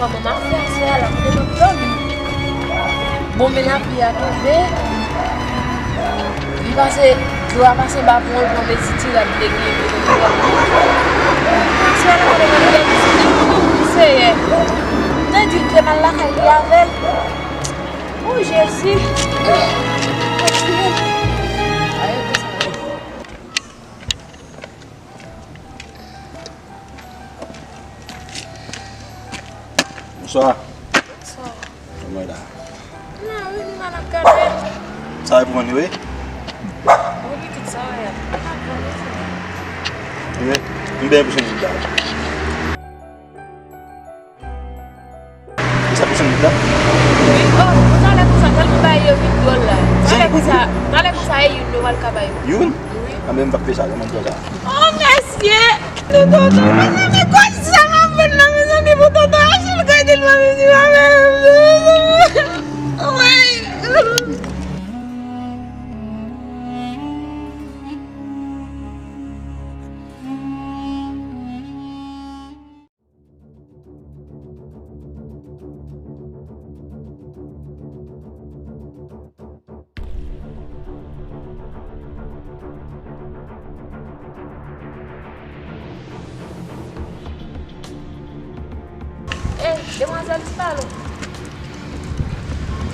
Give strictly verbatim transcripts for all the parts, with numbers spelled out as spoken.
Kòman m ap fè aswè a la, m te dòmi. Bon, men lapli a tonbe. Li pase, dlo a pase anba pon, pon Mezi ti rad li te gen, li te dòmi. Aswè a la, mwen te mande Seyè. M te di l ke m al lakay li avè l. O Jezi! Kontinye. Ayo, konsa. Bonswa. Bonswa. Kòman w ye la? M la wi, nou la n ap gade. Sa e pou vann wi? Wi, pitit, sa w ap vann wi. Wi, m byen pou sou la. Sa pou sou la? Wi, oh, talè konsa, tèlman bagay yo vin dwòl la. Talè konsa, talè konsa e youn yo pral ka ba yo. Youn? Wi. Anben m p ap fè sa, m ap pran sa. Oh, mesye! Tonton, mezanmi, kòb sa m ap vann nan, mezanmi, pou tonton Achil, gade l, mezanmi, pa menm. Woy. Eh, demwazèl, ti balo.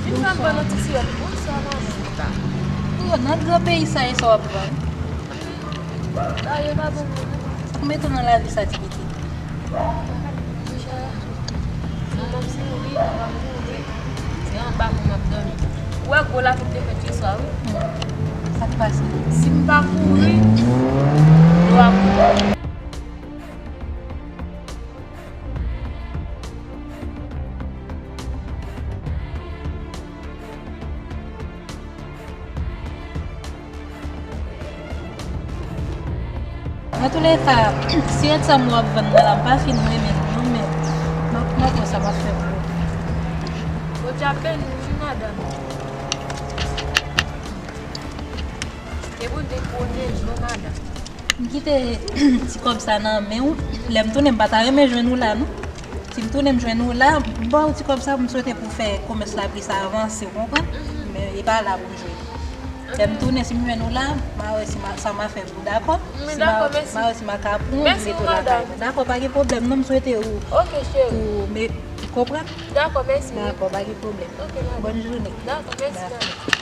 Vin ban m yon ti sirop. Bonswa, manman. Yo, nan gran peyi sa, e sa w ap vann? Bagay yo pa bon, non. Sa k mete w nan lavi sa, ti pitit? Monchè, manman m mouri, papa m mouri. Se anba pon m ap dòmi. Ou wè gwo lapli te fèt yè swa, wi. Hmm. Sa k pase? Si m pa kouri, dlo a kouri. Antouleka, si èd sa m w ap vann nan la, m pa fin renmen l non, men m ap, m ap wè sa m ap fè pou ou. Bondye ap beni w wi, madanm. Ke Bondye pwoteje w, madanm. M kite ti kòb sa nan men w. Lè m tounen, m pa ta renmen jwenn ou la, non. Si m tounen, m jwenn ou la, m ba w ti kòb sa, m swete pou fè komès la plis avanse, ou konprann? Mhm. Men e pa la pou m jwenn ou. Lè m tounen, si m jwenn ou la, m a wè si m a, sa m a fè pou w, dakò? Si m a, dakò, mèsi. M a wè si m a ka pran w, mete w lakay mwen. Dakò, pa gen pwoblèm, non, m swete ou, ok, cheri, ou me-, ou konprann? Dakò, mèsi. Dakò, pa gen pwoblèm. Ok, madanm. Bòn jounen. Dakò, mèsi, madanm.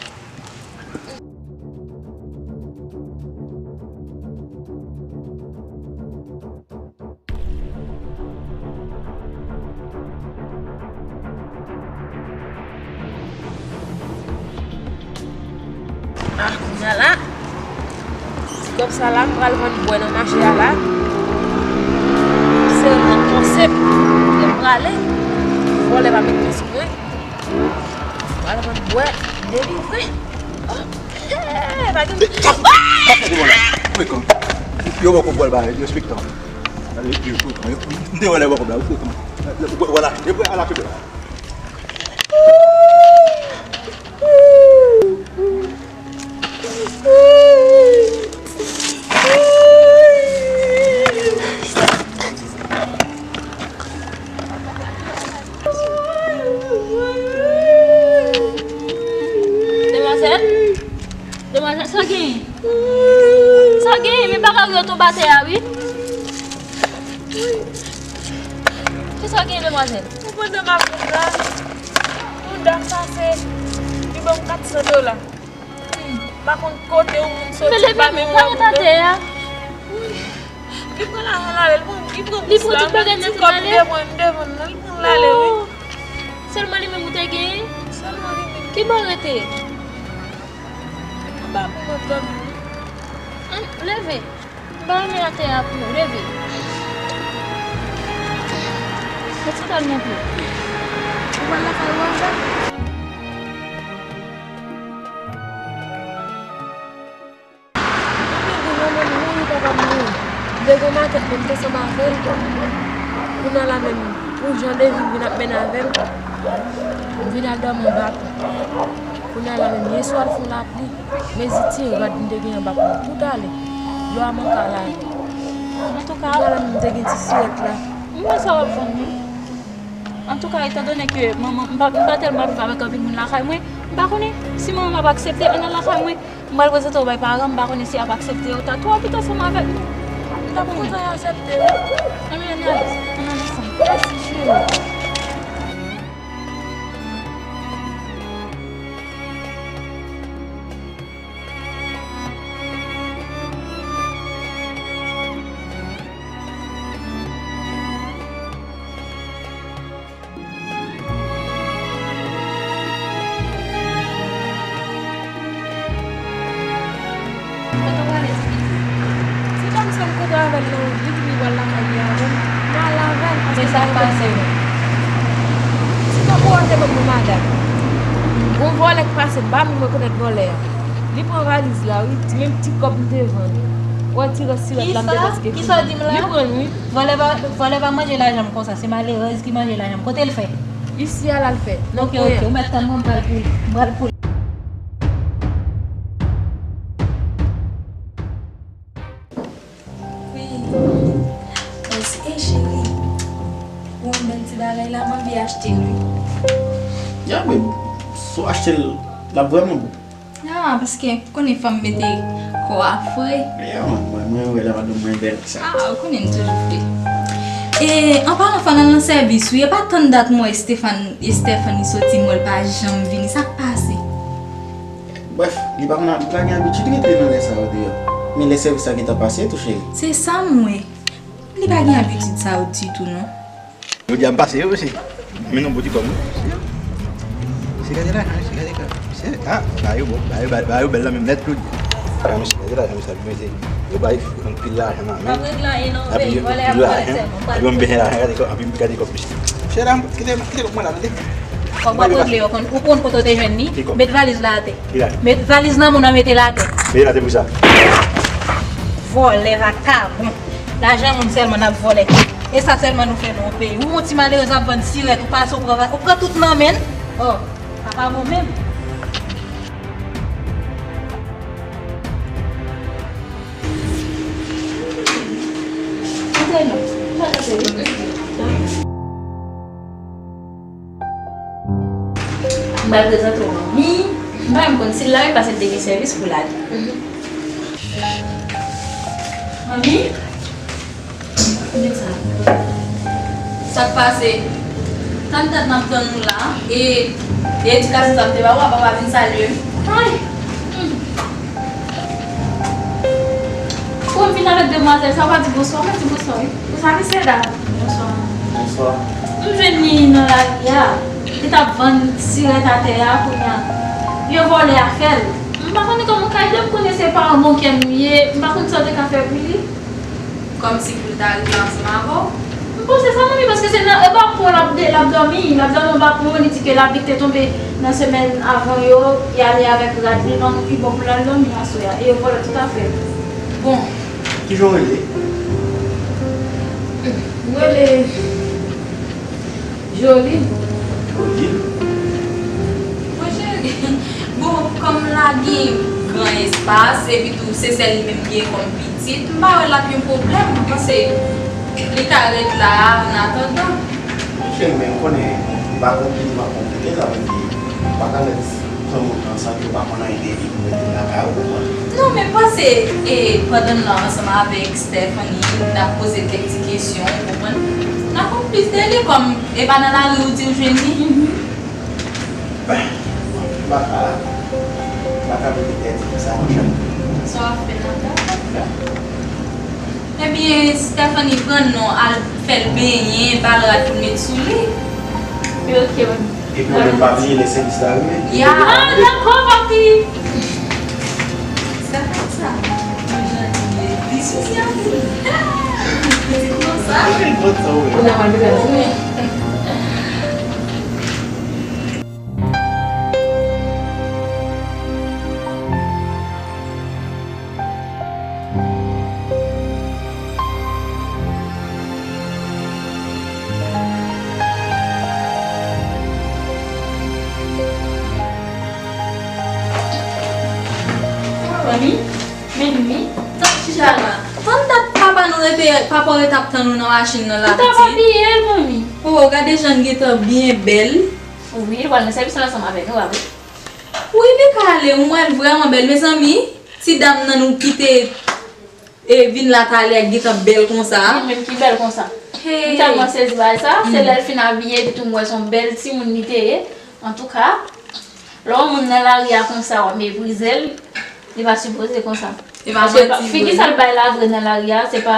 Ah, kounya la, ti kòb sa la, m pral vann bwè nan mache a la. Se nan konsèp ke m prale. Vòlè pa met men sou mwen. Pral vann bwè, delivre. Oh, eh, pa gen. Yo bò kòb la, yo respektan. M te wè lè bò kòb la, yo frekan. Vwala, e vwala, ala fè bwè. Demwazèl? Demwazèl, sa w genyen? Sa w genyen? Men bagay ou yo tonbe atè a, wi. Kisa w genyen, demwazèl? Ou pandan m ap la, yon dam pase, li ban m kat san dola. M pa konn kote yon moun soti, m pa menm wè moun nan. Li pran lajan l ale, li pran, li pran bous la, men ti kòb m te pran, m te vann nan, li pran l ale, wi. Oh. Sèlman li menm ou te genyen? Sèlman li menm. Ki bò w rete? Anba pon m ap dòmi, wi. Ann, leve. M pa renmen atè a pou ou, leve. Mete sandal nan pye w. Ou pral lakay ou anba? Mwen te di manman m mouri, papa m mouri. M te gen yon makèt, men m te ansanm avè l. Kounye a la menm, pou jan de vi m vin ap mennen avè l, m vin al dòmi anba pon. Kounye a la menm, yèswa l fè yon lapli, mezi ti rad m te gen anba pon tout ale. Dlo a manke al ale. Antouka, kounye a la menm, m te gen ti sirèt la. M wè sa w ap vann, wi. Antouka, etandone ke manman, m pa, m pa tèlman viv avèk anpil moun lakay mwen, m pa konnen si manman m ap aksepte ann al lakay mwen. M pral prezante w bay paran m, m pa konnen si y ap aksepte ou ta tou abite ansanm avèk nou. M t ap kontan y aksepte wi. Ann ale, ann ale ansanm. Mèsi, cheri. Kote w prale, ti pitit? Se kòmsi m kouri avè l nan wout, li di li pral lakay li avè m. M ale avè l, paske... Men sa k pase menm? Ti kanpe w a te ban m yon madanm. Gon vòlè k pase m pa menm rekonèt vòlè a. Li pran valiz la, wi, ti, menm ti kòb m te vann. Ou wè ti rès sirèt la m te... Kisa? Kisa w di m la? Li pran l, wi. Vòlè pa, vòlè pa manje lajan m konsa, se malerèz ki manje lajan m. Kote l fè? Isi a l al fè. Nan kwen an. Ok, ok, ou mèt tann mwen, m pral pou li. M pral pou li. Wi. Mèsi. Ey, cheri. Gon bèl ti bagay la, m anvi achte l, wi. Ya, babe. Si w achte l, l ap vrèman bon. Ah, paske ou konnen fanm mete kò a fre. Ya, man, mwen, mwen wè lè madanm mwen bèl sa. Ah, ou konnen m toujou fre. E, an palan, fò n al nan sèvis, wi. E pa tann dat m wè Stéphane, Stephanie soti, m wè l pa janm vini. Sa k pase? Brèf, li pa konn, li pa gen abitid rete nan lè sa yo deyò. Men lè sèvis la gentan pase tou, cheri. Se sa m wè. Li pa gen abitid sa yo ditou, non. Jodi a m pase yo, mesye. Men non, bon ti kòb, wi. Mesye, gade lajan, mesye, gade kòb. Mesye, ah, bagay yo bon, bagay yo, bagay yo bèl nan menm nèt jodi a. Ah, mesye, gade lajan, mesye, mesye. Yo bay anpil lajan nan men. Epi yo anpil lajan, epi yo bezwen lajan, gade kòb, epi gade kòb, mesye. Mesye, la, kite, kite kòb mwen la, tande. Kòb w ap regle yo, konn, ou konn kote w te jwenn li? Met valiz la atè. Met valiz nan men w, mete l atè. Mete l atè pou sa. Vòlè, vakabon. Lajan moun sèlman n ap vòlè. E sa sèlman nou fè nan yon peyi. Ou yon ti malerèz ap vann sirèt, ou pase, ou pran, ou pran tout nan men l. Oh, sa pa bon menm. Antre non. Antre, cheri. M pral prezante w manmi. M pa menm konn si l la wi, paske l te gen sèvis pou l ale. Manmi? Gade sa. Sa k pase? Tann tann n ap tann ou la. E, e edikasyon sa m te ba ou a, papa vin salye m. Ay! Hmm. Pou m vin avèk demwazèl sa, ou pa di bonswa, mwen di bonswa wi. Bonswa, mesye dam. Bonswa. Bonswa. M jwenn li nan lari a. Li t ap vann sirèt atè a, kounye a, yon vòlè a fè l. M pa konnen kòman w ka ede m, konnen se paran Monkè nou ye, m pa konn sa w te ka fè pou li. Kòmsi pou l ta rive ansanm avè w? M panse sa, manmi, paske se nan, e, bapon l ap de-, l ap dòmi. L ap dòmi nan bapon, li di ke lapli k te tonbe nan semèn avan yo, li ale avèk rad li, manmi pi bon pou l al dòmi aswè a. E yo vòlè tout afè l. Bon. Kijan w rele? M rele Joly. Joly? Bon, cheri, bon, kòm la gen gran espas, epi tou se sèl li menm ki gen kòm pitit, m pa wè l ap yon pwoblèm. M panse li ka ret la a, an atandan. Cheri, men m konnen li pa konplike, li pa konplike, sa vle di, ou pa ka mèt pran moun nan san ke w pa konn anyen de li pou mete l lakay ou, ou konprann? Non, men m panse, e, pandan n la ansanm avèk Stephanie, n ap poze l kèk ti kesyon, ou konprann? N ap konn plis de li, kòm e pa nan lari ou di w jwenn li. Ben, m pa ka, m pa ka mete tèt sa, monchè. Sa w ap fè nan kay? Ebyen, Stephanie pran l non, al fè l benyen, ba l rad pou l met sou li. Wi, ok, manmi. Epi ou menm pa bliye lè sèvis la rive. Ya. Ah, dakò, papi. Stephanie sa, mwen jan li ye. Li sousi anpil. Pitit konsa. Pitit konsa, wi. Ou nan mal bezwen. Manmi, men wi, tann chita la. Tann dat pa Papa nou rete, papa w rete ap tann ou nan machin nan la, pitit. Ou t ap abiye l, manmi. Oh, gade jan l gentan byen bèl. Wi, li pral nan sèvis la ansanm avèk nou, pa vre? Wi, li ka ale, ou wè l vrèman bèl, mezanmi. Ti dam nan nou kite e vin la talè gentan bèl konsa. Li menm ki bèl konsa. Hey. M tèlman sezi bagay sa, se lè l fin abiye, epi tou m wè se yon bèl timoun li te ye. Antouka, lè yon moun nan lari a konsa, w ap meprize l, li pa sipoze konsa. Paske figi sa l bay la vre nan lari a, se pa,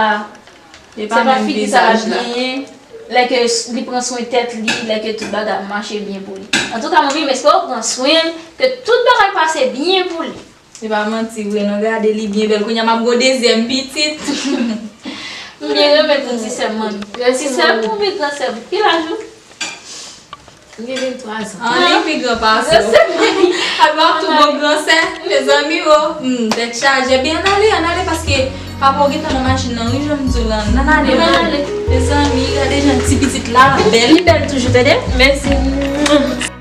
se pa figi sa l ap genyen lè ke li pran swen tèt li, lè ke tout bagay ap mache byen pou li. Antouka, manmi, m espere w pran swen l, ke tout bagay pase byen pou li. Se pa manti vre non, gade li byen bèl. Kounye a m ap gen yon dezyèm pitit. M byen renmen pou ti sè m, manmi. Ti sè m, ou byen gran sè m. Ki laj ou? M gen venntwa zan. An, li pi gran pase w. Gran sè m, manmi. Ap ap tou bon gran sè. Mezanmi, o. Hmm, tèt chaje. Byen, ann ale, ann ale, paske papa w gentan nan machin nan, wi, jan m di w lan. Ann ale, ann ale. Mezanmi, gade jan ti pitit la bèl. Li bèl toujou, tande? Mèsi.